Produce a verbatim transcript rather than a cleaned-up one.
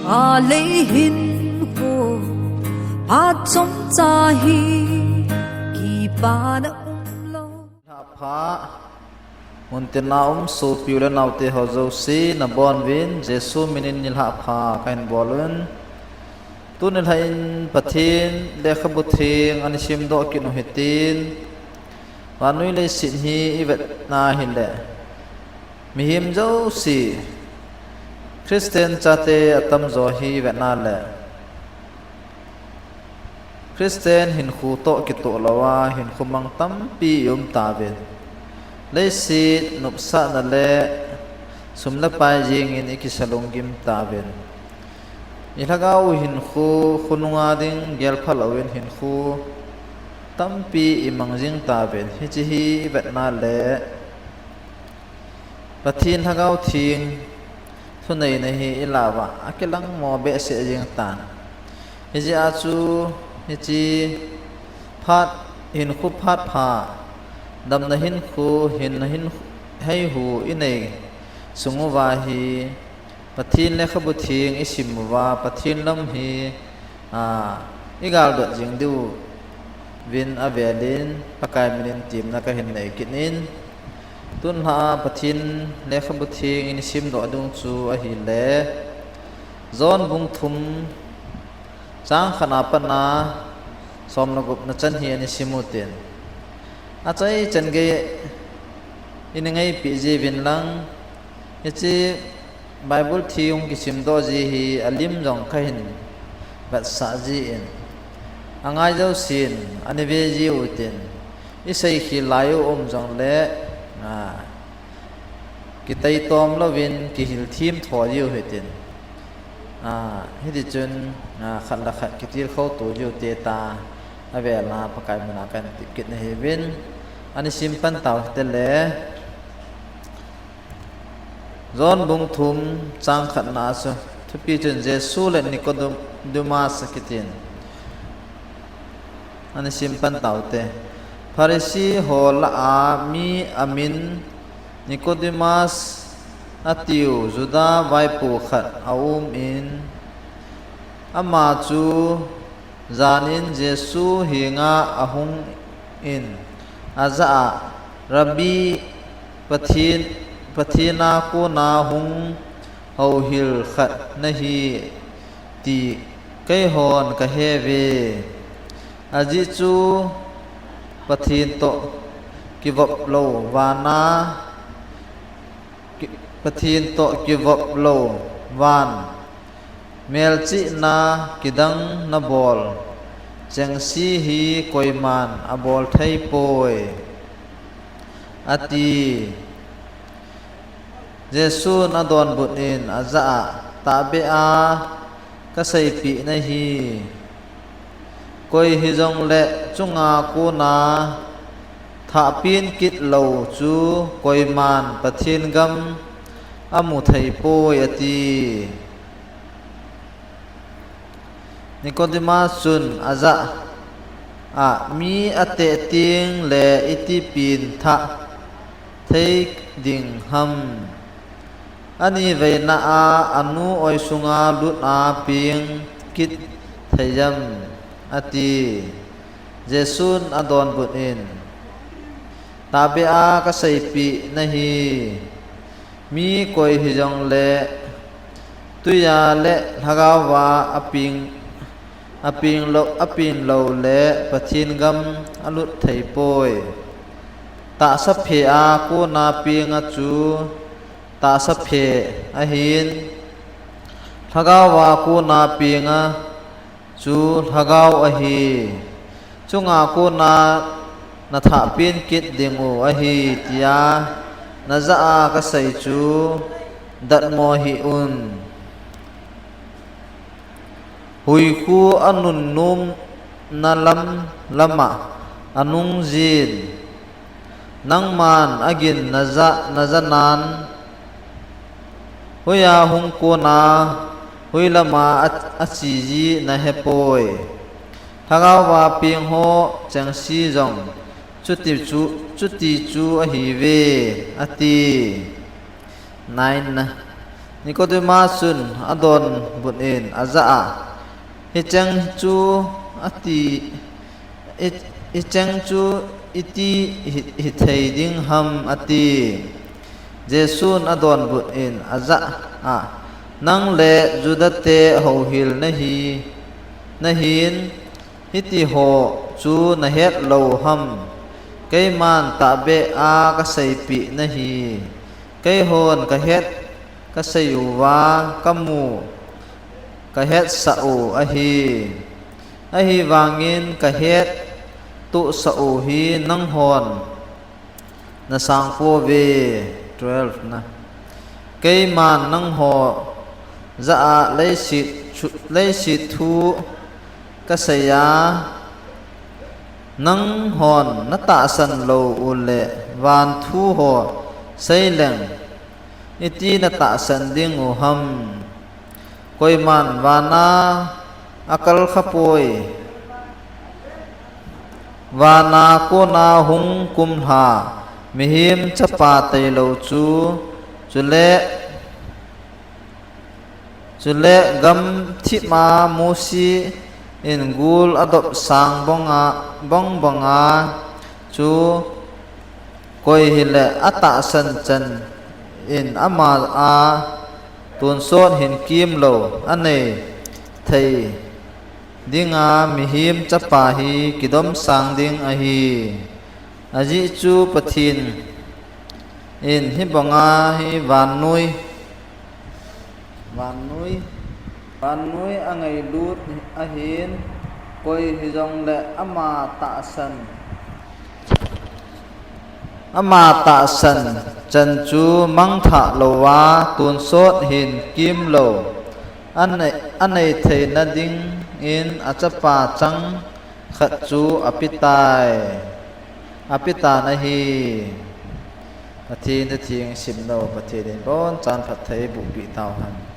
Alei hin ko phat chomcha hi kipana umlou. Nilhah pha, muntina um sopi u le naote ho jouse nabonuvin Jesu minin nilhah pha kahin bol un. Tuni nilhah in Pathen lekhabu theng ana simdoh kit u hitin, vannoi leiset hi ivetna hileh, mihem jouse, Christian chate atamjo hi ivetna leh, Christian hinkho toh kitoh louva hinkho mang tampi i um tauvin, leiset nopsahna le sum le pai jengin i kisa lunggim tauvin, i lhagao hinkho, khonunga ding gelpha louvin hinkho tampi i mang jing tauvin, hiche hi ivetna leh, Pathen Lhagao Theng thuneina hi i lah uva akilangmo behseh jeng tan. Hijeh a chu, hiche phat, hinkho phat pha, damna hinkho, hinna hin, heihu i nei sung uva hi, Pathen lekhabu theng i sim uva, Pathen lam hi, a, i galdot jing diuvin avelin, Pakai minin temna kahin nei kit in. Tun nilhah a Pathen lekhabu theng i simdoh ding chu ahile, John bung thum, chang khatna a pat a som le gupna chan hi ana sim u hitin. Achai chan gei i ngaipeh jiuvin lang, hiche Bible thu hung kisimdoh ji hi alim jong kahin vetsah jin, angai jousen ana ve jiu hitin, i seikhel lai u um jongle, a, kitaitom louvin kihil them tho jiu hitin. A, hiti chun, a, khat le khat kitilkhou to jiu hite tia, avel a Pakai mina kahin tep kit nahiuvin, ana sim pan tau hite le. John bung thum chang khatna a chu, thupi chun Jesu le Nicodemus akitin. Ana sim pan tau hite. Pharisee ho lah a mi amin Nicodemus atiu Juda vaipo khat aum in, ama chu jan in Jesu henga ahung in, ajah a, Rabbi, Pathen, Pathen a kona hung houhil khat nahi ti keihon kahe uve. Ajeh chu Pathen toh kivop lou vana, ki-, Pathen toh kivop lou van, melchihna kidang nabol chengse hi koiman abol thei poi, ati. Jesun adonbut in ajah a, tahbeh a kaseipeh nahi, koi hijongle chunga kona thahpen kit lou chu koiman Pathen gam amu thei poi, ati. Nicodemus chun ajah a, mi ateh tengle iti pen thah thei ding ham? Aniveina a anu oisunga lut a peng kit thei am? ati. Jesun adonbut in, tahbeh a kaseipeh nahi, mi koi hijongle twi a le lhagao a apeng, apeng lou, apen loule Pathen gam alut thei poi. Tahsa phe a kona penga chu tahsa phe ahin, lhagao a kona penga chu lhagao ahi. Chunga kona nathahpen kit dingu ahi, tia najah a kasei chu datmo hih un. Huikhu anunnomna lam, lama anungjin, nangman agin naja, najanan, hoiya hung kona, hoilama a, achiji nahepoi. Lhagao a pengho chengse jong chuti chu, chuti chu ahiuve, ati. Nine na. Nicodemus chun adonbut in ajah a, Hicheng chu ati, hi, hicheng chu iti hi, hithei ding ham ati. Jesun adonbut in ajah a, Nang le Judate houhil nahi, nahin, hitiho chu nahet lou ham? Keiman tahbeh a kaseipeh nahi. Keihon kahet, kasei uva, kamu, kahetsah u ahi. Ahivangin kahet tohsah u hi nanghon nasang pouve. Twelve na. Keiman nangho jah a leiset thu, leiset thu kasei a, nanghon natahsan lou uleh van thu ho seileng, iti natahsan ding u ham? Koiman vana akalkhapoi, vana kona hung kumlha Mihem Chapa tailou chu, chule, chule gamthip a Mosi in gul adopsang banga, bang banga chu koi hile atahsan chan in ama a tonsot hin kimlou anei thei dinga Mihem Chapa hi kidomsang ding ahi. Ajeh chu Pathen in hibanga hi vannoi, vannoi, vannoi angailut ahin, koi hijongle ama tahsan, ama tahsan chan chu mangthah louva tonsot hin kimlou anei, anei theina dingin achapa chang khat chu apetai, apetan ahi. Pathen thu theng simlou Pathen in abonchan phatthei bohpeh tauhen.